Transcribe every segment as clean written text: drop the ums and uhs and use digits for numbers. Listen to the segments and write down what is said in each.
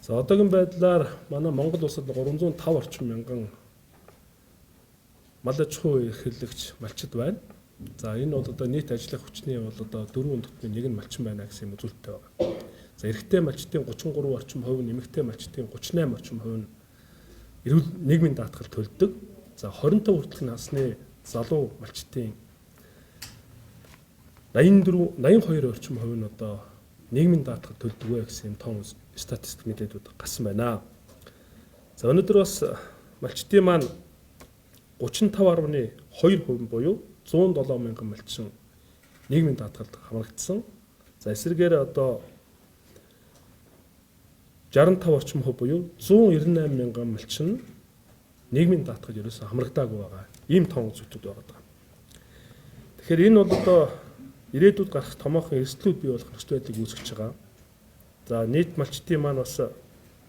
За, одоогийн байдлаар манай Монгол улсад 305 орчим мянган мал аж ахуй эрхлэгч малчид байна. За, энэ бол одоо нийт ажиллах хүчний бол одоо дөрвөн тутмын нэг нь малчин байна гэсэн юм үзүүлэлттэй байна. За, эрэгтэй малчдын 33 орчим хувь нь, эмэгтэй малчдын 38 орчим хувь нь эрүүл нийгмийн даатгал төлдөг. За, 25 хүртэлх насны залуу малчдын 84 82 орчим хувь нь одоо нийгмийн даатгал төлдөг вэ гэсэн юм тоон статистик мэдээлүүд гарсан байна. За, өнөөдөр бас малчдын маань 35.2% буюу 107 мянган малчин нийгмийн даатгалд хамрагдсан. За, эсрэгээр одоо 65 орчим хувь буюу 198 мянган малчин нийгмийн даатгал ерөөсөө хамрагдаагүй байгаа. Ийм тоон үзүүлэлтүүд байгаа. Тэгэхээр энэ бол одоо ирээдүйд гарах томоохон эрсдлүүд бий болох нөхцөл байдлыг үүсгэж байгаа. За, нийт малчдын маань бас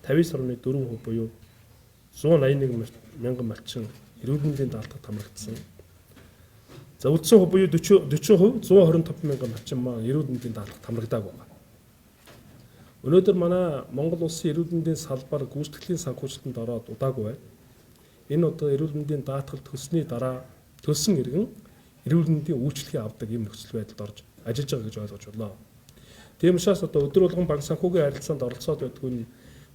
59.4% буюу 181 мянган малчин эрүүл мэндийн даатгалд хамрагдсан. За, үлдсэн хувь буюу 40% 125 мянган малчин маань эрүүл мэндийн даатгалд хамрагдаагүй байгаа. Өнөөдөр манай Монгол улсын эрүүл мэндийн салбар гүйцэтгэлийн санхүүжилтэнд ороод удаагүй байна. Энэ одоо эрүүл мэндийн даатгал төлсний дараа төлсөн иргэн эрүүл мэндийн үйлчилгээ авдаг ийм нөхцөл байдалд орж ажиллаж байгаа гэж ойлгож байна. Тийм учраас одоо өдөр болгон банк санхүүгийн харилцаанд оролцоод байдгүй нь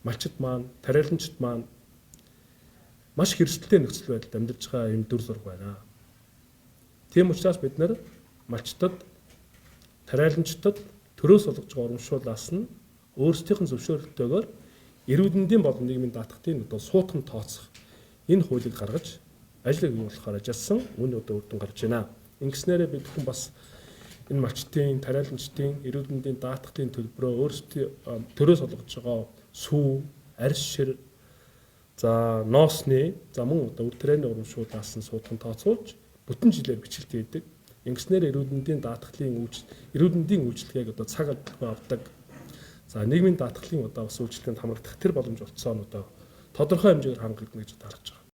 малчид маань, тариаланчид маань маш хэрсэлтэй нөхцөл байдалд амьдарч байгаа ийм дүр зураг байна. Тийм учраас бид нар малчдад, тариаланчдад төрөөс олгож байгаа урамшууллаас нь өөрсдийнх нь зөвшөөрөлтөөр эрүүл мэндийн болон нийгмийн даатгалын одоо суутхан тооцох энэ хуулийг гаргаж ажлыг явуулахаар ажилласан. Үүний одоо үр дүн гарч байна. Ингэснээрээ бид бүхэн бас энэ малчдын, тариаланчдын эрүүл мэндийн даатгалын төлбөрөө өөрсдийн төрөөс олгож байгаа сүү, арьс шир, за ноосны, за мөн одоо үр тэрээний урамшууллаас нь суутхан тооцоолж бүтэн жилээр бичлэлт хийдэг. Ингэснээр эрүүл мэндийн даатгалын эрүүл мэндийн үйлчилгээг одоо цаг алдалгүй авдаг. За, нийгмийн даатгалын одоо бас үйлчилгээнд хамрагдах тэр боломж олцсон нь одоо тодорхой хэмжээгээр хангагдана гэж харж байгаа.